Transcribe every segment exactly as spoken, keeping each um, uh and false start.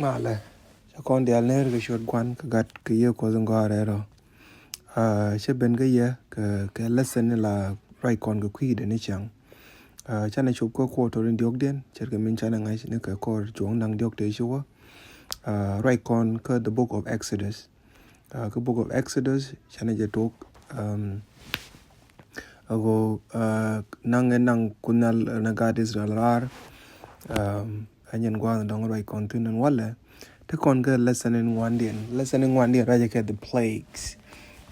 Malɛ, cä kɔn diaal ner kɛ ciöt Gua̱n kɛ Gat kɛ Yiëë Kuɔth in gɔaa rɛl rɔ. Cä ben kä yɛ kɛ lesson in la ruac kɔn kɛ kui̱dɛ ni cäŋ. Canɛ cop kä quarter in diɔ̱kdiɛn, ce̱tkɛ min canɛ ŋa̱c ni kɛ kɔr cuɔ̱ŋ da̱ŋ diɔ̱k tëë ci wä. Ruac kɔn kä the book of Exodus. Kä book of Exodus canɛ jɛ tok. Ago naŋ ɛ naŋ Kuoth Nhial ni gaat Israel raar. Ɛ nyɛn gua̱a̱th dɔ̱ŋ ruac kɔn thi̱n ɛn walɛ. Te kɔn kä lesson in ŋuandiɛn, lesson in ŋuandiɛn ruacɛ kɛ the plagues.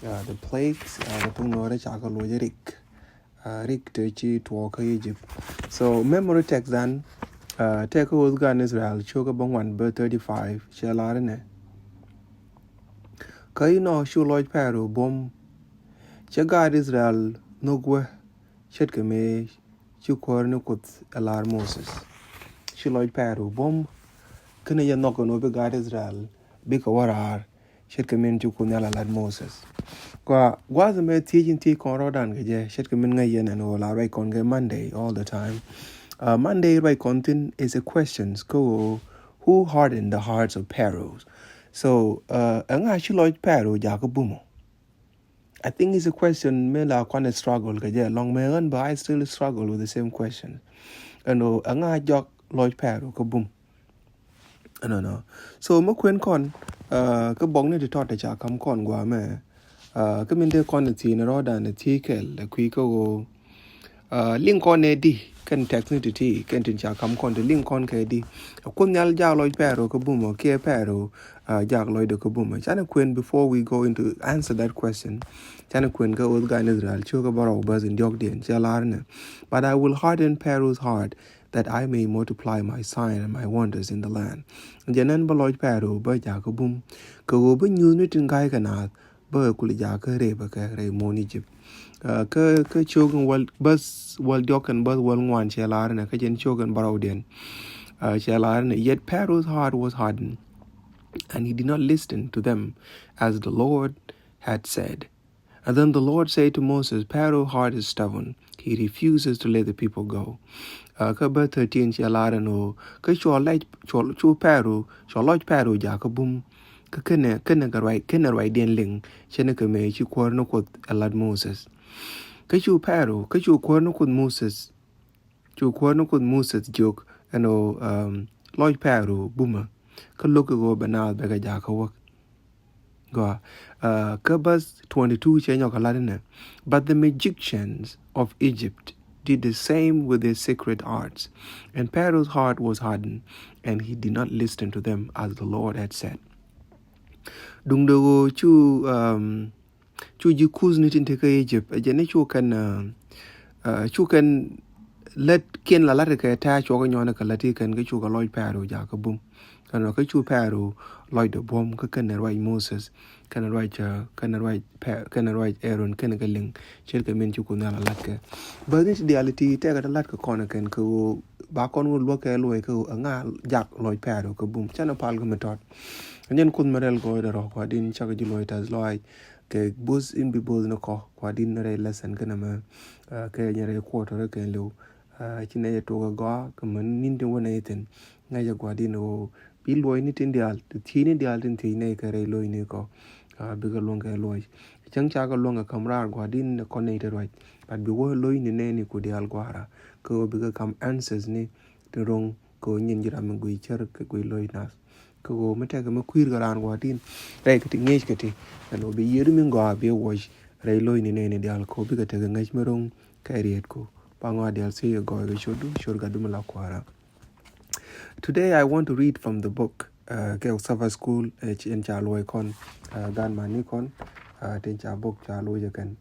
The plagues kɛ thok Nuäärä ca kɛ luɔc rik. Rik te ci tuɔɔk kä Egypt. So memory text dan tëë kä Ɣɔth gan Israel cio̱kä bä ŋuan bä thirty five cɛ lar inɛ. Kä inɔ cu lɔc Pɛro buɔ̱m, cɛ gaat Israel nhök wä ce̱tkɛ mëë ci Kuäär ni Kuoth ɛ lar Moses. Ci lɔc Pɛro buɔ̱m, känɛ jɛ nhɔk kɛ nɔ bi gaat Israel bikɛ wä raar ce̱tkɛ min ci Kuoth Nhial ɛ lat Moses. Kua gua̱a̱th mɛ thiec in thiec kɔn rɔɔdan kɛ jɛ ce̱tkɛ min ŋäc yɛn ɛn ɣöö la ruac kɔn kɛ Monday all the time. Monday ruac kɔn thi̱n is a questions kä ɣöö who hardened the hearts of Pharaohs? So ɛŋa ci lɔc Pɛro jakä bumɔ? I think it's a question mi la kuan struggle kɛ jɛ lɔŋ mɛ ɣän, but I still struggle with the same question. Ɛn ɣöö ɛŋa jɔak lɔc Pɛro kä bum? Ɛnɔnɔ. So mi kuɛn kɔn kä bɔk ni ti tɔt ti ca kam kɔn gua mɛ. Kä min dee kɔn ti thiec ni rɔɔdan ti thiec kɛl ɛ kui̱ kä ɣöö liŋ kɔn ɛ di kɛn text ni ti ti kɛn tin ca kam kɔn ti liŋ kɔn kɛ di. Kuoth Nhial jaak lɔc Pɛro kä bumɔ kiɛ Pɛro jaak lɔcdɛ kä bumɔ? Canɛ kuɛn before we go into answer that question. Canɛ kuɛn kä Ɣɔth gan Israel cio̱kä bä rɔw bäth in diɔ̱kdiɛn cɛ lar inɛ, but I will harden Pharaoh's heart that I may multiply my sign and my wonders in the land. Jɛ nɛn bä lɔc Pɛro bä jakä bum kɛ ɣöö bä nyuuth ni tin ga̱ykɛ naath bä kɛ kul jakä rep kɛ rɛy muɔ̱ɔ̱n Egypt. Kä kä cio̱k in wäl bäth wäl diɔ̱k kɛn bäth wäl ŋuan cɛ lar inɛ kä jɛn cio̱k in bärɔwdiɛn. Cɛ lar inɛ, yet Pharaoh's heart was hardened, and he did not listen to them as the Lord had said. And then the Lord said to Moses, Pharaoh's heart is stubborn. He refuses to let the people go. Kä bä thirteen cɛ lar ɛn ɣöö kä cua lɛc cu Pɛro cua lɔc Pɛro jakä bum. Kä känɛ känɛ kɛ ruac känɛ ruacdiɛn liŋ ce̱tnikɛ mëë ci Kuäär ni Kuoth ɛ lat Moses. Kä cu Pɛro kä cu Kuäär ni Kuoth Moses Cu Kuäär ni Kuoth Moses jiök ɛn ɣöö lɔc Pɛro bumä kä lo̱k kɛ ɣöö bɛ naath bɛ kɛ jakä wäk. Gɔaa. Kä bäth twenty-two cɛ nyɔk kɛ lat inɛ, but the magicians of Egypt did the same with their secret arts, and Pharaoh's heart was hardened, and he did not listen to them as the Lord had said. Duŋdɛ ɣöö cu cu ji̱ kuth ni tin te kä Egypt ɛ jɛ ni cu kɛn cu kɛn lät kiɛn la lat kɛ tɛ̈ cuɔk nyɔn kɛ lät kɛn kä cu kɛ lɔc Pɛro jakä bum. Kɛn kä cu Pɛro lɔcdɛ buɔ̱m kä kɛn ruac Moses kɛn ruac kɛn ruac kɛn ruac Aaron kɛn kɛ liŋ ce̱tkɛ min ci Kuoth Nhial a lat kɛ. Bä ni ti diaal ti tɛkɛ ti lat kɛ kɔn kɛn kɛ ɣöö ba kɔn ɣöö luäk kɛ luɔc kɛ ɣöö ɛŋa jak lɔc Pɛro kɛ bum. Canɛ pal kɛ mi tɔt. Ɛn jɛn Kuoth mi rɛl gɔɔydɛ rɔ kua̱din cakɛ ji̱ luɔc tɛth lɔaac kɛ bo̱th in bi bo̱th ni kɔ kua̱din rɛy lesson kɛn ɛmɛ kɛ nyɛ rɛy quarter kɛn liw. Ci nɛy ɛ tok ɛ gɔaa kɛ män ni̱n tin wä nɛy thi̱n ŋäcɛ gua̱din ɣöö bi luɔc ni tin diaal ti thiec ni diaal tin thiec nɛy kɛ rɛy luɔc ni kɔ. Bikɛ luɔ̱ŋ kɛ luɔc cäŋ cakɛ luɔ̱ŋ kɛ ka̱m raar gua̱din kɔ nɛy ti ruac. But bi wä luɔc ni nɛy ni ku diaal gua̱a̱ra kɛ ɣöö bikɛ ka̱m answers ni ti ro̱ŋ kɛ ɣöö nyin ji̱ ram mi guiy cär kɛ guiy lo̱c nath. Kɛ ɣöö mi tekɛ mi kui̱r kɛ raan gua̱a̱r tin rɛy kɛ ti ŋi̱eec kɛ ti ɛn ɣöö bi yiëëdu mi gɔaa bi wuɔc rɛy lo̱cni nɛɛni diaal kɛ ɣöö bikɛ tekɛ ŋäc mi ro̱ŋ kɛ rietku. Ba ŋɔaa diaal thiec kɛ gɔɔy kɛ ciötdu ciöt gatdu mi la kua̱ra. Today I want to read from the book kɛ Sabbath School in ca luɔi kɔn gan mani kɔn tin ca bok ca luɔi kɛn.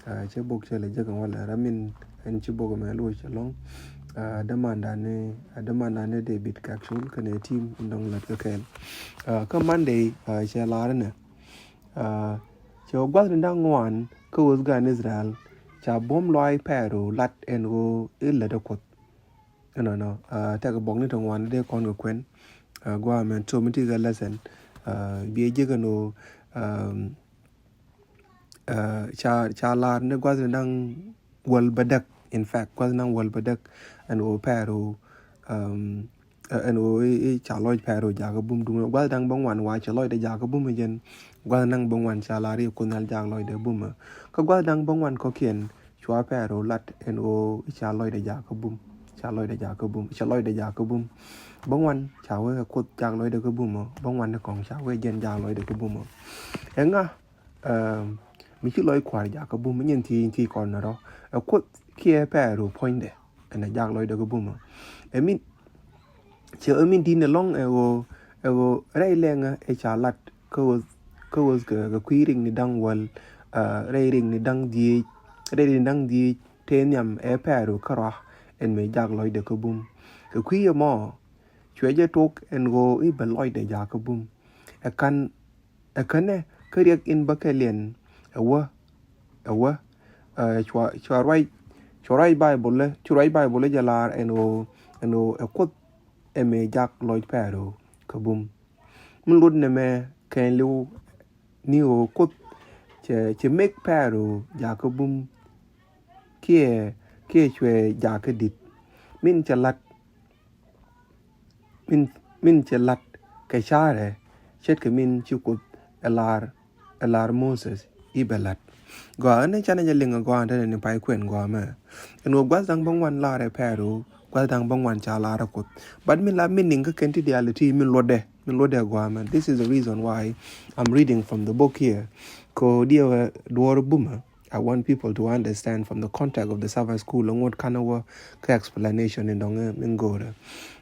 Cɛ bok cɛ lɛ jek ɛn walɛ ram in ɛn ci bok ɛmɛ loc ɛlɔ̱ŋ. Dämandan ni dämandan ni David Kɛk Col kɛnɛ team in dɔ̱ŋ lät kɛ kɛɛl. Kä Monday cɛ lar inɛ, cɛ wä gua̱thni da̱ŋ ŋuan kä Ɣɔth gan Israel ca buɔ̱m lɔaac Pɛro lat ɛn ɣöö i̱ lätdɛ Kuoth. Ɛnɔnɔ tɛkɛ bok ni ti ŋuan dee kɔn kɛ kuɛn. Gua̱a̱ mɛn so mi ti kɛ lesson biɛ jek ɛn ɣöö ca ca lar ni gua̱thni da̱ŋ wäl bädäk. In fact gua̱thni da̱ŋ wäl bädäk ɛn ɣöö Pɛro Ɛ, ɛn ɣöö i̱, i̱ ca lɔc Pɛro jakä bum duŋ. Gua̱th da̱ŋ bäŋuan wa cɛ lɔcdɛ jakä bum ɛ jɛn. Gua̱th da̱ŋ bäŋuan ca lar i̱ Kuoth Nhial jak lɔcdɛ bumä. Kä gua̱th da̱ŋ bäŋuan kɔ̱kiɛn cua Pɛro lat ɛn ɣöö i̱ ca lɔcdɛ jakä bum. Ca lɔcdɛ jakä bum. Ca lɔcdɛ jakä bum. Bäŋuan ca wee Kuoth jak lɔcdɛ kä bumä. Bäŋuan ni kɔŋ ca wee jɛn jak lɔcdɛ kä bumä. Ɛŋa, ɛm, mi ci lɔc kua̱r jakä bum, nyin thiec, thiec kɔn ni rɔ. Ɛ Kuoth kiɛ Pɛro puɔ̱nydɛ. Ɛn ɛ jak lɔcdɛ kä bumä. Ɛ min, cɛ ɛ min di̱n ɛlɔ̱ŋ ɛ ɣöö, ɛ ɣöö rɛy lɛŋä ɛ ca lat kä ɣöth, kä ɣöth kɛ, kɛ kui̱ rik ni da̱ŋ wäl, ɛ, rɛy rik ni da̱ŋ dhieec, rɛy rik ni da̱ŋ dhieec tëë nhiam ɛ Pɛro kärɔa ɛn mëë jak lɔcdɛ kä bum. Kɛ kui̱ ɛmɔ, cuɛ jɛ tok ɛn ɣöö i̱ bɛ lɔcdɛ jakä bum. Ɛ ka̱n, ɛ känɛ kä riɛk in bä kɛ liɛn ɛ wä, ɛ wä, ɛ, cua, cua ruac, cua ruac Baibol lɛ, cu ruac Baibol lɛ jɛ lar ɛn ɣöö, ɛn ɣöö ɛ Kuoth ɛ mëë jak lɔc Pɛro kä bum. Mi luɔt nɛmɛ kɛn liw ni ɣöö Kuoth cɛ, cɛ mek Pɛro jakä bum kiɛ, kiɛ cuɛ jakä di̱t. Min cɛ lat, min, min cɛ lat kɛ carɛ ce̱tkɛ min ci Kuoth ɛ lar, ɛ lar Moses i̱ bɛ lat. Gɔaa ɛn canɛ jɛ liŋ ɛ gɔaa ɛn tɛnɛ ni pay kuɛn gɔaa mɛ. Ɛn ɣöö gua̱th da̱ŋ bäŋuan lar ɛ Pɛro, gua̱th da̱ŋ bäŋuan ca lar ɛ Kuoth. But min la min niŋ kä kɛn ti diaal ti min luɔtdɛ, min luɔtdɛ gɔaa mɛ. This is the reason why I'm reading from the book here. Kɛ ɣöö diɛ wä duɔɔr bumä. I want people to understand from the context of the Sabbath school, ŋuɔ̱t ka̱n wä kä explanation in dɔŋ min go̱o̱rä.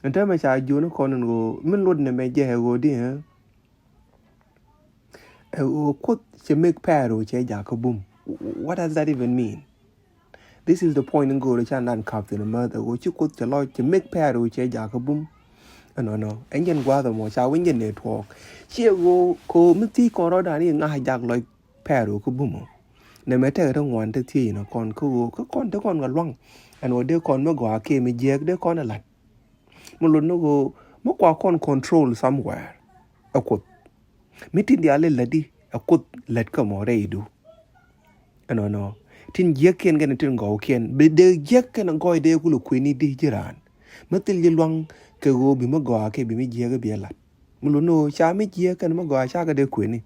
Ɛn täämɛ ca jiöni kɔn in ɣöö min luɔt nɛmɛ jɛ ɛ ɣöö di, ɛ ɣöö Kuoth cɛ mek Pɛro cɛ jakä bum. What does that even mean? This is the point in go̱o̱rä ca nan kap thin mäth ɛ ɣöö ci Kuoth cɛ lɔc cɛ mek Pɛro cɛ jakä bum. Ɛnɔnɔ ɛn jɛn gua̱a̱th ɛmɔ ca winy jɛ network. Ciɛ ɣöö kɛ ɣöö mi thiec kɔn rɔ̱dan i̱ ŋa̱ jak lɔc Pɛro kä bumä. Nɛmɛ tɛkɛ ti ŋuan ti thiec inɔ kɔn kä ɣöö kä kɔn ti kɔn kɛ luaŋ. Ɛn ɣöö dee kɔn mi gɔaa kiɛ mi jiääk dee kɔn ɛ la̱t. Mi lot ni ɣöö mi kua kɔn control somewhere. Ɛ Kuoth. Mi tin diaal i̱ lätdi ɛ Kuoth lät kä mɔ rɛydu. Ɛnɔnɔ tin jiäkkiɛn kɛnɛ tin gɔwkiɛn bi dee jiäk kɛnɛ gɔɔy dee kulɛ kuëni di ji̱ raan. Mi thil ji̱ luaŋ kɛ ɣöö bi mi gɔaa kɛ bi mi jiäk bi ɛ la̱t. Mi lot ni ɣöö ca mi jiäk kɛnɛ mi gɔaa ca kɛ dee kuëni.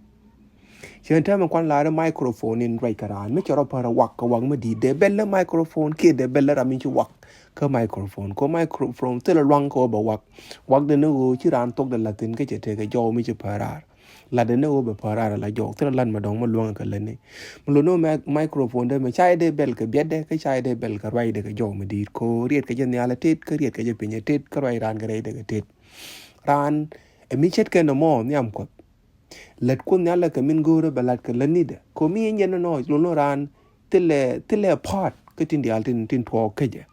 Cɛ täämɛ kuan la̱r microphone in ruac kɛ raan mi cɛ rɔ pär ɛ wak kɛ wak mi di̱i̱t dee bɛl lä microphone kiɛ dee bɛl lä ram mi ci wak kä microphone. Kɛ microphone thilɛ luaŋ kɛ ɣöö bɛ wak. Wakdɛ ni ɣöö ci raan thokdɛ la̱th thi̱n kä cɛ tekɛ jɔw mi ci pär raar. La̱tdɛ ni ɣöö bɛ pär raar ala jɔw thilɛ la̱t mɛ dɔ̱ŋ mɛ luaŋ kɛ lätni. Mi lot ni ɣöö microphone dee mɛ ca jɛ dee bɛl kɛ biɛtdɛ kä ca jɛ dee bɛl kɛ ruacdɛ kɛ jɔw mi di̱i̱t. Kɛ ɣöö riɛtkɛ jɛ nhial ɛ tet kä riɛtkɛ jɛ piny ɛ tet kä ruac raan kɛ rɛydɛ kɛ tet. Raan ɛ mi ce̱tkɛ nɔmɔ nhiam Kuɔth. Lät Kuoth Nhial lɛ kɛ min go̱o̱rä bɛ la̱t kɛ lätnidɛ. Kɛ ɣöö mi in jɛn nɔnɔ lot ni raan thilɛ, thilɛ part kä tin diaal tin, tin tuɔɔk kä jɛ.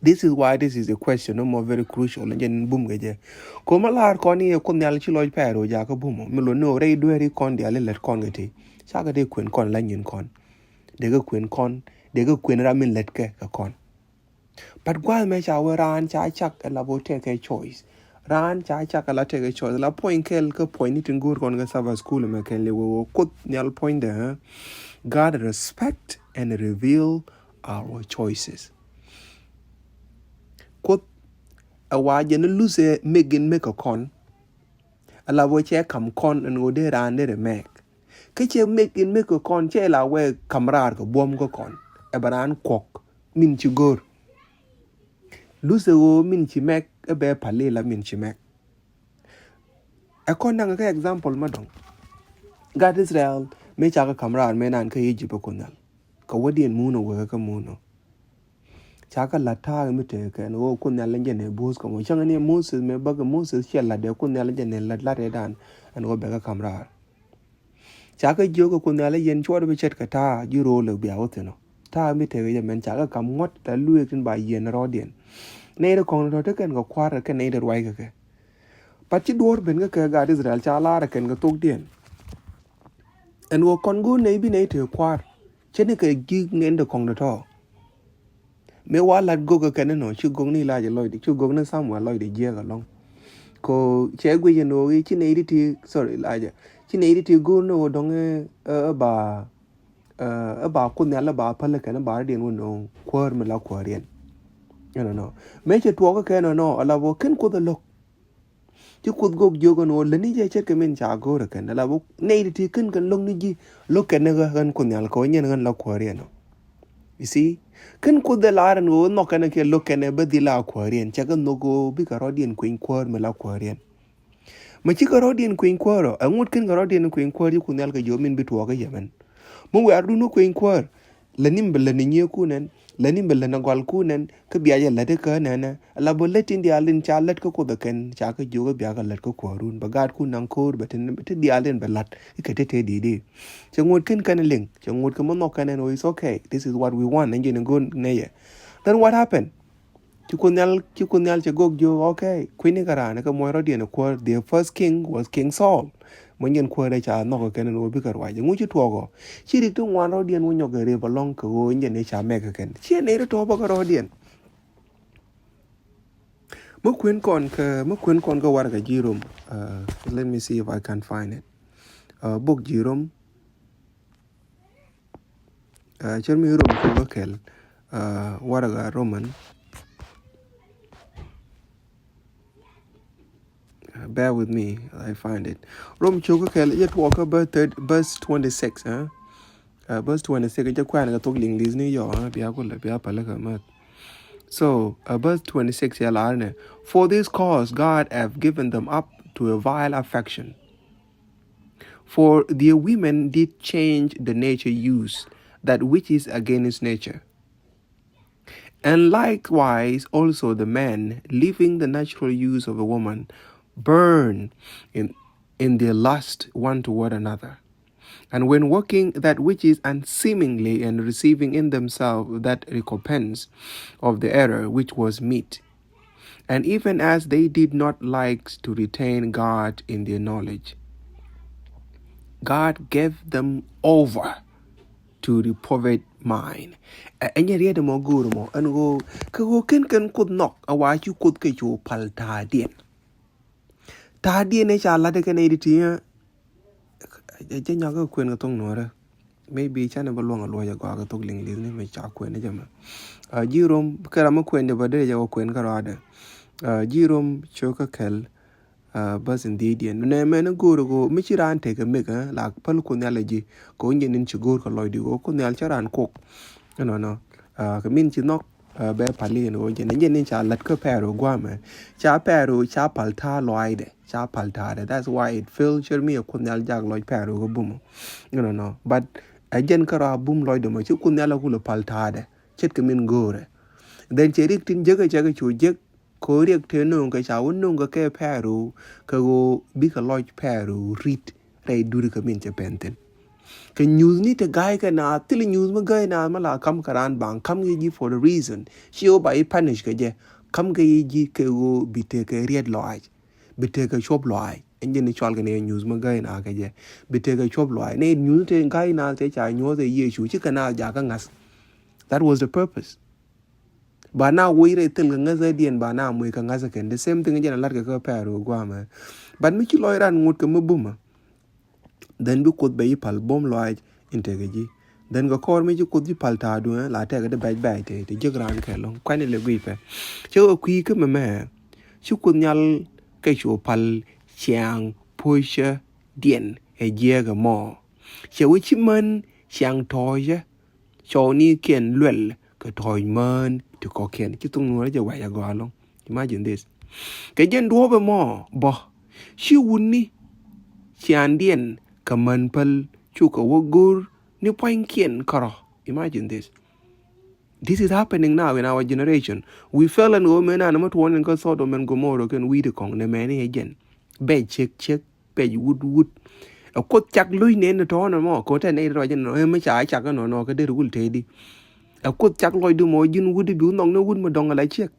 This is why this is a question nɔmɔ very crucial in jɛn bum kɛ jɛ. Kɛ ɣöö mi la̱r kɔn i̱ Kuoth Nhial ci lɔc Pɛro jakä bumä mi lot ni ɣöö rɛy dueeri kɔn diaal i̱ lät kɔn kɛ ti. Cakɛ dee kuën kɔn la nyin kɔn. Dee kɛ kuën kɔn, dee kɛ kuën ram min lät kɛ kɛ kɔn. But gua̱a̱th mɛ ca wee raan ca cak ɛ la bä tekɛ choice. Raan ca cak ɛ la tekɛ choice. La puɔ̱ny kɛl kä puɔ̱ny ni tin go̱o̱r kɔn kä Sabbath school mɛ kɛn li wee wee Kuoth Nhial puɔ̱nydɛ, eh? God respect and reveal our choices. Kuoth ɛ wa jɛ ni luthɛ mek in mek kɛ kɔn. Ɛ la bä cɛ kam kɔn ɛn ɣöö dee raan dee rɛ mɛk. Kä cɛ mek in mek kɛ kɔn cɛ la wee kam raar kɛ buɔ̱m kä kɔn. Ɛ bɛ raan kuɔk min ci go̱o̱r. Luthɛ ɣöö min ci mɛk ɛ bɛ pali la min ci mɛk. Ɛ kɔn naŋ kä example ma dɔ̱ŋ. Gat Israel mëë cakɛ kam raar mëë naan kä Egypt ɛ Kuoth Nhial. Kɛ wädiɛn muunɔ wekɛ kä muunɔ. Cakɛ la̱t ta̱a̱ mi tekɛ ɛn ɣöö Kuoth Nhial in jɛn ɛ bo̱o̱th kɛ mɔ. Cäŋ ni Moses mëë bäkɛ Moses ciɛ la̱t ɛ Kuoth Nhial in jɛn ɛ la̱t la̱t ɛ dan ɛn ɣöö bɛ kɛ kam raar. Cakɛ jiök kɛ Kuoth Nhial in yɛn cuɔt bi ce̱tkɛ ta̱a̱ ji̱ ro̱o̱l ɛ bia wä thi̱n ɔ. Ta̱a̱ mi tekɛ jɛ mɛn cakɛ kam ŋuɔ̱t la lueek tin ba yiɛn rɔɔdiɛn. Nɛy ti kɔ̱ŋ tɔ̱ ti kɛn kɛ kua̱r kɛn nɛy ti ruac kɛ kɛ. But ci duɔ̱ɔ̱r ben kä kɛ gaat Israel ca la̱r kɛn kɛ thokdiɛn. Ɛn ɣöö kɔn go̱o̱r nɛy bi nɛy tëë kua̱r. Cä ni kɛ ji̱ ŋɛn ti kɔ̱ŋ ti tɔ̱. Mëë wa la̱t gök kɛ kɛn inɔ ci gök ni Elijah lɔcdɛ, ci gök ni Samuel lɔcdɛ jiɛɛk ɛlɔ̱ŋ. Kɛ cɛ guic ɛn ɣöö ci nɛy ti ti, sorry, Elijah. Ci nɛy ti ti go̱o̱r ni ɣöö dɔ̱ŋ ɛ, ɛ, ɛ ba, ɛ, ɛ ba Kuoth Nhial ɛ ba päl kɛn ɛ ba rɔ̱diɛn wä nööŋ kuäär mi la kuääriɛn. Ɛnɔnɔ mëë cɛ tuɔɔk kɛ ɛnɔnɔ ala bä kɛn Kuoth ɛ lo̱k. Ci Kuoth gök jiök ɛn ɣöö lätni jɛ ce̱tkɛ min ca go̱o̱rɛ kɛn ala bä nɛy ti ti kɛn kɛn lo̱kni ji̱ lo̱k kɛn ni ɣä ɣän Kuoth Nhial kɛ ɣöö nyɛn ɣän la kuääriɛn ɔ. You see? Kɛn Kuoth ɛ lar ɛn ɣöö nhɔk kɛn ɛ kiɛ lo̱k kɛn ɛ bä dhil la kuääriɛn cɛ kɛ nhök ɣöö bikɛ rɔ̱diɛn kueny kuäär mi la kuääriɛn. Ma cikɛ rɔ̱diɛn kueny kuäär ɔ ɛŋut kɛn kɛ rɔ̱diɛn kueny kuäär ci Kuoth Nhial kɛ jiök min bi tuɔɔk kä yɛ mɛn. Mi wiaardun wä kueny kuäär lätni mi bɛ lät ni nyiëëkun ɛn lätni mi bɛ lät ni gɔalkun ɛn kä bia jɛ lät ikä nɛnɛ. Ala bä lät tin diaal in ca lät kä Kuoth ɛ kɛn ca kä jiök kä bia kɛ lät kä kuäärun bɛ gaatkun naŋ ko̱o̱r bɛ ti diaal in bɛ la̱t ikɛ te te di̱i̱t i̱ cɛ ŋuɔ̱t kɛn kɛn liŋ cɛ ŋuɔ̱t kɛ mi nhɔk kɛn ɛn ɣöö it's okay, this is what we want, ɛn jɛn in go̱o̱r nɛyɛ. Then what happened? Ci Kuoth Nhial ci Kuoth Nhial cɛ gök jiök, okay, kui̱ni kɛ raan kɛ muɔc rɔ̱diɛn ɛ kuäär. The first king was King Saul. Muɔnyɛn kuäär ɛ ca nhɔk kɛ kɛn ɛn ɣöö bikɛ ruac ɛŋu ci tuɔɔk ɔ ci rik ti ŋuan rɔ̱diɛn wä nyɔk kɛ rep alɔŋ kɛ ɣöö nyɛn ɛ ca mɛk kɛ kɛn ciɛ nɛy ti tɔ̱ bä kɛ rɔ̱diɛn. Mi kuën kɔn kä mi kuën kɔn kä warɛgak ji̱ Rom. Uh, let me see if I can find it. Uh, bok ji̱ Rom. Uh, cär mi Rom cok kä kɛl. Uh, warɛgak Roman. Uh, bear with me, I find it. Rom cok kä kɛl jɛ tuɔɔk kä verse thirty, verse twenty-six. Uh, verse twenty-six jɛ kuɛn kɛ thok liŋ li̱th ni yɔ, uh, bia kulɛ bia pälä kɛ mäth. So, uh, verse twenty-six yɛ lar nɛ, for this cause God have given them up to a vile affection. For their women did change the nature use, that which is against nature. And likewise also the men, leaving the natural use of a woman, burn in, in their lust one toward another. And when working that which is unseemly and receiving in themselves that recompense of the error which was meet. And even as they did not like to retain God in their knowledge, God gave them over to reprobate mind. Ɛ nyɛ riɛt mɔ go̱o̱r mɔ ɛn ɣöö kɛ ɣöö kɛn kɛn Kuoth nhɔk a wa ci Kuoth kɛ cu pal ta̱a̱diɛn. Ta̱a̱diɛn ɛ ca lat kɛn ɛ di ti ɛ jɛ nyɔk kɛ kuɛn kɛ thok nuɔrɛ. Maybe canɛ bä luɔ̱ŋ a luɔc a gɔaa kɛ thok liŋ li̱th ni mɛ ca kuɛn ɛ jɛ mɛ. Ji̱ Rom kɛ ram mi kuɛn jɛ bä dee jɛ wä kuɛn kä rɔadɛ. Ji̱ Rom cok kä kɛl. Bäth in dhiecdiɛn nɛ mɛn go̱o̱r ɣöö mi ci raan tekɛ mik la päl Kuoth Nhial ɛ ji̱ kɛ ɣöö nyɛ nin ci go̱o̱r kɛ lɔcdi ɣöö Kuoth Nhial cä raan kok. Ɛnɔnɔ kɛ min ci nhɔk bɛ pal in ɣöö jɛn jɛn in ca la̱t kä Pɛro gua̱a̱mɛ ca Pɛro ca pal ta̱a̱ lɔaacdɛ ca pal ta̱a̱dɛ. That's why it feel cär mi ɛ Kuoth Nhial jak lɔc Pɛro kä bumɔ. Ɛnɔnɔ but ɛ jɛn kä rɔ a bum lɔcdɛ mɔ ci Kuoth Nhial ɛ kulɛ pal ta̱a̱dɛ ce̱tkɛ min go̱o̱rɛ. Then cɛ rik tin jek ɛ cɛ kɛ cu jek. Kɛ ɣöö riɛk tëë nööŋ kɛ ca wä nööŋ kɛ kɛ Pɛro kɛ ɣöö bikɛ lɔc Pɛro ri̱t rɛy duri kɛ min cɛ pɛn thi̱n. Kɛ nyuuthni te ga̱ykɛ naath thilɛ nyuuth mi gäy naath mi la ka̱m kɛ raan baŋ ka̱m kɛ ji̱ for a reason. Ci ɣöö ba i̱ punish kɛ jɛ ka̱m kɛ ji̱ kɛ ɣöö bi tekɛ riɛt lɔaac bi tekɛ cuɔp lɔaac. Ɛn jɛn i̱ cɔal kɛ ni nyuuth mi gäy naath kɛ jɛ bi tekɛ cuɔp lɔaac ni nyuuth te ga̱y naath te ca nyuɔ̱th ɛ Yecu ci kɛ naath jakä ŋa̱th. That was the purpose. Ba na woc rɛy thil kɛ ŋäthädiɛn ba na moc kɛ ŋa̱thä kɛn the same thing jɛn a la̱t kɛ kä Pɛro gua̱a̱mɛ. But mi ci lɔc ran ŋot kɛ mi bumä. Then bi Kuoth bɛ yi pal bum lɔaac in tekɛ ji̱. Then kɛ kɔr mi ci Kuoth ji̱ pal ta̱a̱du la tɛkɛ di bɛc bɛc te te jiäk raan kɛ lo̱ŋ kuɛn ilɛ guiy pɛ. Cɛ kɛ kui̱ kä mɛmɛ ci Kuoth Nhial kɛ cu pal ciaŋ puɔ̱cä diɛn ɛ jiɛɛk ɛmɔ. Cɛ wä ci män ciaŋ tɔ̱ɔ̱cä. Cɔwnikiɛn luɛl kɛ tɔ̱ɔ̱c mään ti kɔ̱kiɛn ci thok nuɔ̱ɔ̱rä jɛ wac agɔaa lo̱ŋ. Imagine this. Kɛ jɛn duɔ̱ɔ̱pɛ mɔ bä ci wutni ciaŋdiɛn kɛ män päl cukɛ wä go̱r ni pua̱nykiɛn kärɔ̱. Imagine this. This is happening now in our generation. We feel ɛn ɣöö mëë nan mɛ tuɔɔn in kä Sodom and Gomorrah kɛn wi̱i̱ ti kɔ̱ŋ nɛ mɛni ɛ jɛn bɛ ciek ciek. Pɛc wut wut. Ɛ Kuoth cak lo̱c nɛn ni tɔ̱ɔ̱n ɛmɔ kɛ tɛ nɛy rɔc ɛn ɛ mi ca cak ɛnɔnɔ kɛ der wul tëëdi. Ɛ Kuoth cak lɔcdu mɔ ji̱n wut i̱ bi wä nhɔk ni wut mi dɔŋ ala ciek.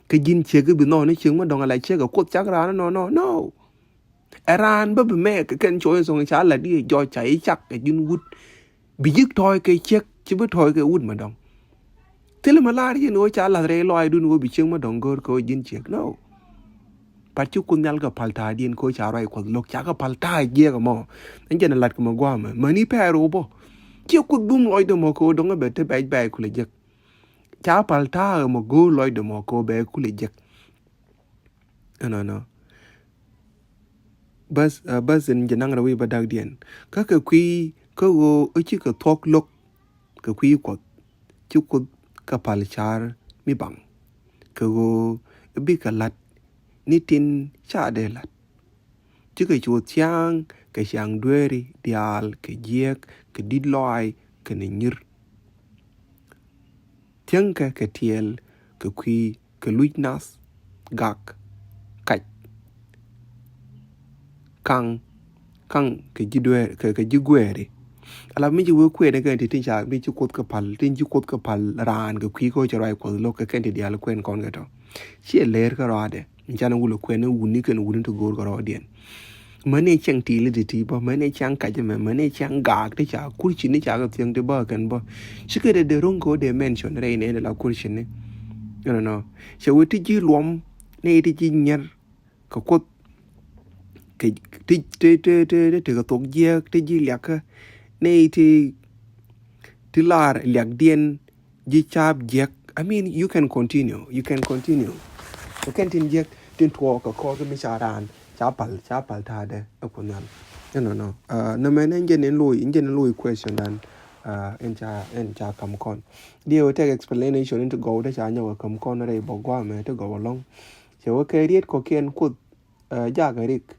Kɛ ji̱n ciek i̱ bi nhɔk ni ciek mi dɔŋ ala ciek ɛ Kuoth cak raan ɛnɔnɔ no. Ɛ raan bä bi mɛk kɛ kɛn cuɔ̱c in thɔŋ ca lat i̱ jɔc ca i̱ cak kɛ ji̱n wut. Bi ji̱ tɔ̱ɔ̱c kɛ ciek ci bi tɔ̱ɔ̱c kɛ wut mi dɔ̱ŋ. Thilɛ mi la̱r yɛn ɣöö ca la̱th rɛy lɔaacdun ɣöö bi ciek mi dɔ̱ŋ go̱o̱r kɛ ɣöö ji̱n ciek no. Pat ci Kuoth Nhial kɛ pal ta̱a̱diɛn kɛ ɣöö ca ruac Kuɔth lo̱k ca kɛ pal ta̱a̱ jiɛk ɛmɔ. Ɛn jɛn ɛ la̱t kɛ mɛ gua̱a̱mɛ mäni Pɛro bä. Ciɛ Kuoth bum lɔcdɛ mɔ kɛ ɣöö dɔ̱ŋ ɛ bɛ te bɛc bɛc kulɛ jek. ca pal ta̱a̱ mɔ go̱o̱r lɔcdɛ mɔ kɛ ɣöö bɛ kulɛ jek. Ɛnɔnɔ. Bäth, bäth in jɛ naŋ rɛwi bä dakdiɛn. Kä kɛ kui̱ kä ɣöö ɛ cikɛ thuɔ̱k lo̱k kɛ kui̱ Kuɔth, ci Kuoth kɛ pal car mi baŋ kɛ ɣöö bikɛ la̱t ni tin ca dee la̱t. Cikɛ cu thia̱a̱ŋ kɛ ciaŋ dueeri diaal, kɛ jiɛk, kɛ di̱t lɔaac, kɛnɛ nyir. Thiäŋkɛ kɛ tiɛɛl, kɛ kui̱, kɛ luc nath, gak, kac, kaŋ, kaŋ kɛ ji̱ dueer, kɛ, kɛ ji̱ gueeri. Ala mi ci wee kuɛɛni kɛn ti tin ca mi ci Kuoth kɛ pal, tin ci Kuoth kɛ pal raan kɛ kui̱ kä cɛ ruac Kuɔth lo̱k kɛ kɛn ti diaal kuɛɛn kɔn kɛ tɔ. Ciɛ leer kä rɔadɛ. Can wulɛ kuɛɛni wuni kɛn wuni ti go̱o̱r kä rɔɔdiɛn. Mäni cäŋ ti̱i̱li ti ti bä, mäni cäŋ kac mɛ, mäni cäŋ gaak ti ca kurci ni ca kɛ thiäŋ ti bä kɛn bä. Cikɛ dee dee ro̱ŋ kɛ wä dee mention rɛy nɛy ni la kurci ni. Ɛnɔnɔ. Cɛ wee ti ji̱ luɔm, nɛy ti ji̱ nyier kɛ Kuoth. Kɛ ti, ti, ti, ti, ti, ti kɛ thok jiɛk, ti ji̱ liakä, nɛy ti, ti lar liakdiɛn, ji̱ caap jiɛk. I mean, you can continue. You can continue. Kɛ kɛn tin jiɛk tin tuɔɔk kɛ kɔr kä mi ca raan ca pal, ca pal ta̱a̱dɛ ɛ Kuoth Nhial. Ɛnɔnɔ. Nɛ mɛn ɛn jɛn in lo̱c, in jɛn in lo̱c question dan. Ɛn ca, ɛn ca kam kɔn. Diɛ wä tɛk explanation in ti gɔw te ca nyɔk ɛ kam kɔn rɛy bä guamɛ ti gɔw alɔŋ. Cɛ wä kɛ riet kɔkiɛn Kuoth, jakɛ rik.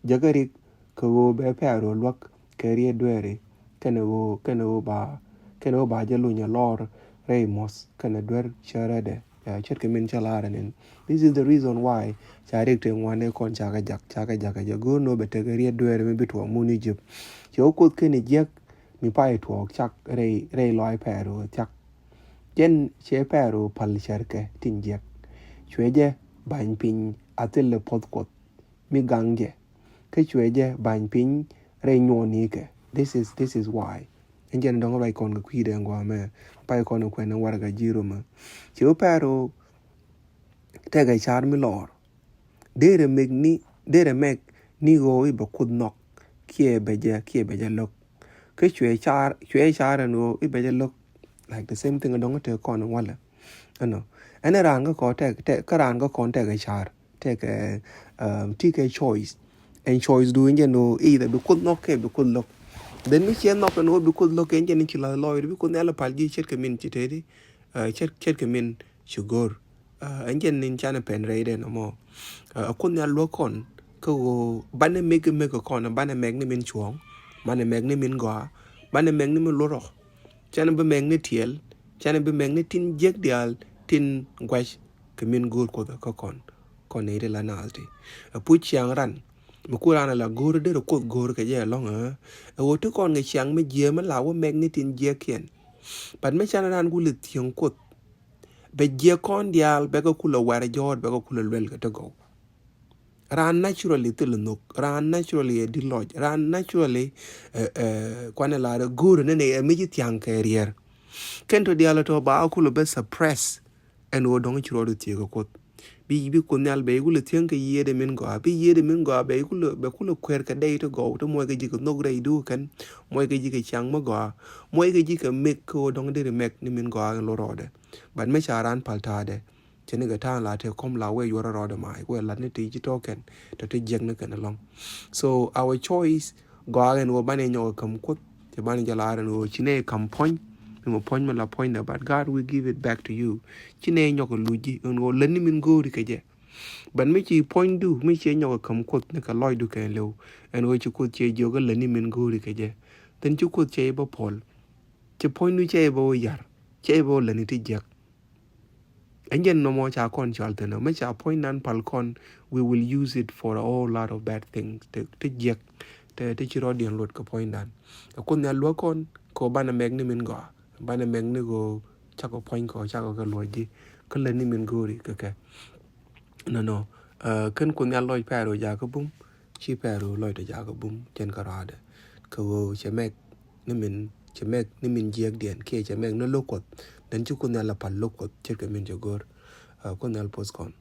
Jäkä rik kɛ ɣöö bɛ Pɛro luäk kɛ riet dueeri kɛnɛ ɣöö, kɛnɛ ɣöö ba, kɛnɛ ɣöö ba jɛ luny ɛ lɔr rɛy muɔ̱th kɛnɛ duer cärädɛ. Ce̱tkɛ min cä lar ɛn in. This is the reason why ca rik ti ŋuan ɛ kɔn cakɛ jak, cakɛ jak ɛ jɛ go̱o̱r ni ɣöö bɛ tekɛ riet dueeri mi bi tuɔɔk mun Egypt. Cɛ wä Kuoth kɛnɛ jiäk mi pay tuɔɔk cak rɛy, rɛy lɔaac Pɛro thiak. Jɛn cɛ Pɛro pal cärkɛ tin jiäk. Cuɛ jɛ ba̱ny piny a thilɛ puɔ̱th Kuɔth mi gaŋ jɛ. Kä cuɛ jɛ ba̱ny piny rɛy nyuɔɔnikɛ. This is, this is why. Ɛn jɛn dɔ̱ŋ ruac kɔn kɛ kui̱dɛ ɛn guamɛ. Pay kɔn kuɛn ɛn warɛgak ji̱ Romɛ. Cɛ wä Pɛro tekɛ car mi lɔr. Derɛ mɛk ni, derɛ mɛk ni ɣöö i̱ bɛ Kuoth nhɔk kiɛ bɛ jɛ, kiɛ bɛ jɛ lo̱k. Kä cuɛ car, cuɛ car ɛn ɣöö i̱ bɛ jɛ lo̱k. Like the same thing dɔ̱ŋ te kɔn walɛ. Ɛnɔ. Ɛn raan kä kɔn tɛk, tɛk, kä raan kä kɔn tɛk ɛ car. Tɛk ɛ, um, ti kɛ choice. Ɛn choice du in jɛn ɣöö either bi Kuoth nhɔk kɛ bi Kuoth lo̱k. Then mi ciɛ nhɔk ɛn ɣöö bi Kuoth lo̱k kɛ in jɛn in ci la̱th lɔɔcdi bi Kuoth Nhial pal ji̱ ce̱tkɛ min ci teti. Ɛ, ce̱t, ce̱tkɛ min ci go̱r. Ɛ, ɛn jɛn in canɛ pɛn rɛydɛ nɔmɔ. Ɛ, Kuoth Nhial luäk kɔn kä ɣöö banɛ mɛk, mɛk kɔn, banɛ mɛk ni min cuɔ̱ɔ̱ŋ, banɛ mɛk ni min gɔaa, banɛ mɛk ni min luɔt rɔ. Canɛ bi mɛk ni tiɛɛl, canɛ bi mɛk ni tin jiäk diaal tin gua̱c kɛ min go̱o̱r Kuoth kä kɔn. Kɔn ni ti la naath ti. Ɛ puc ciaŋ ran mi ku ran ala go̱o̱r derɛ Kuoth go̱o̱r kɛ jɛ ɛlɔ̱ŋ ɛ. Ɛ ɣöö ti kɔn kɛ ciaŋ mi jiääm mi la wä mɛk ni tin jiäkiɛn. But mi canɛ ran ku lɛ thiäŋ Kuoth. Bɛ jiɛ kɔn diaal bɛ kɛ kulɛ wɛr jɔɔt bɛ kɛ kulɛ luɛl kɛ ti gɔw. Raan naturally thil nhök, raan naturally ɛ di lɔc, raan naturally, ɛ, ɛ, kuanɛ lar ɛ go̱o̱r nɛnɛ ɛ mi ci thiaŋ kɛ riɛr. Kɛn tɔ diaal tɔ ba kulɛ bɛ suppress. Ɛn ɣöö dɔ̱ŋ ci rɔɔdu thiek kɛ Kuoth. Bi, bi Kuoth Nhial bɛ kulɛ thiäŋ kɛ yiëëdɛ min gɔaa, bi yiëëdɛ min gɔaa bɛ kulɛ, bɛ kulɛ kuɛɛr kɛ dɛy ti gɔw ti muɔc kɛ ji̱ kɛ nhök rɛy duuk kɛn, muɔc kɛ ji̱ kɛ ciaŋ mi gɔaa, muɔc kɛ ji̱ kɛ mɛk kɛ ɣöö dɔ̱ŋ deri mɛk ni min gɔaa in lo rɔɔdɛ. But mi ca raan pal ta̱a̱dɛ. Cɛ ni kɛ ta̱a̱ŋ la te kɔm la wee yuɔr rɔɔdɛ ma̱a̱ wee lat ni ti ci tɔ̱ kɛn tɔ̱ ti jiɛk ni kɛn ɛlɔ̱ŋ. So our choice gɔaa ɛn ɣöö banɛ nyɔk ɛ käm Kuoth, cɛ banɛ jɛ lar ɛn ɣöö ci nɛ kam puɔ̱ny mi mɛ puɔ̱ny mi la puɔ̱nydɛ, but God will give it back to you. Ci nɛ nyɔk ɛ luc ji̱ ɛn ɣöö lät ni min go̱o̱ri kɛ jɛ. But mi ci puɔ̱nydu mi ciɛ nyɔk ɛ käm Kuoth ni kɛ lɔcdu kɛn lɛw ɛn ɣöö ci Kuoth ciɛ jiök ɛ lät ni min go̱o̱ri kɛ jɛ. Then ci Kuoth ciɛ bä puɔl. Ci puɔ̱nydu ciɛ bä wä yar, ciɛ bä wä lät ni ti jiɛk. Ɛn jɛn nɔmɔ ca kɔn cɔal thin ɔ mi ca puɔ̱nydan pal kɔn, we will use it for a whole lot of bad things. Ti, ti jiɛk, ti, ti ci rɔɔdiɛn luɔt kɛ puɔ̱nydan. Ɛ Kuoth Nhial luäk kɔn kɛ ɣöö banɛ mɛk ni min gɔaa, banɛ mɛk ni ɣöö cakɔ puɔ̱ny kɔ cakɔ kɛ luɔc ji̱ kä lät ni min go̱o̱ri kɛ kɛ. Nɔnɔ. Ɛ, kɛn Kuoth Nhial lɔc Pɛro jakä bum, ci Pɛro lɔc tɔ jakä bum cɛn kɛ rɔaadɛ. Kɛ ɣöö cɛ mɛk ni min, cɛ mɛk ni min jiɛkdiɛn kiɛ cɛ mɛk ni lo̱k Kuɔth. Then ci Kuoth Nhial la pal lo̱k Kuɔth ce̱tkɛ min cɛ go̱r. Ɛ, Kuoth Nhial poth kɔn.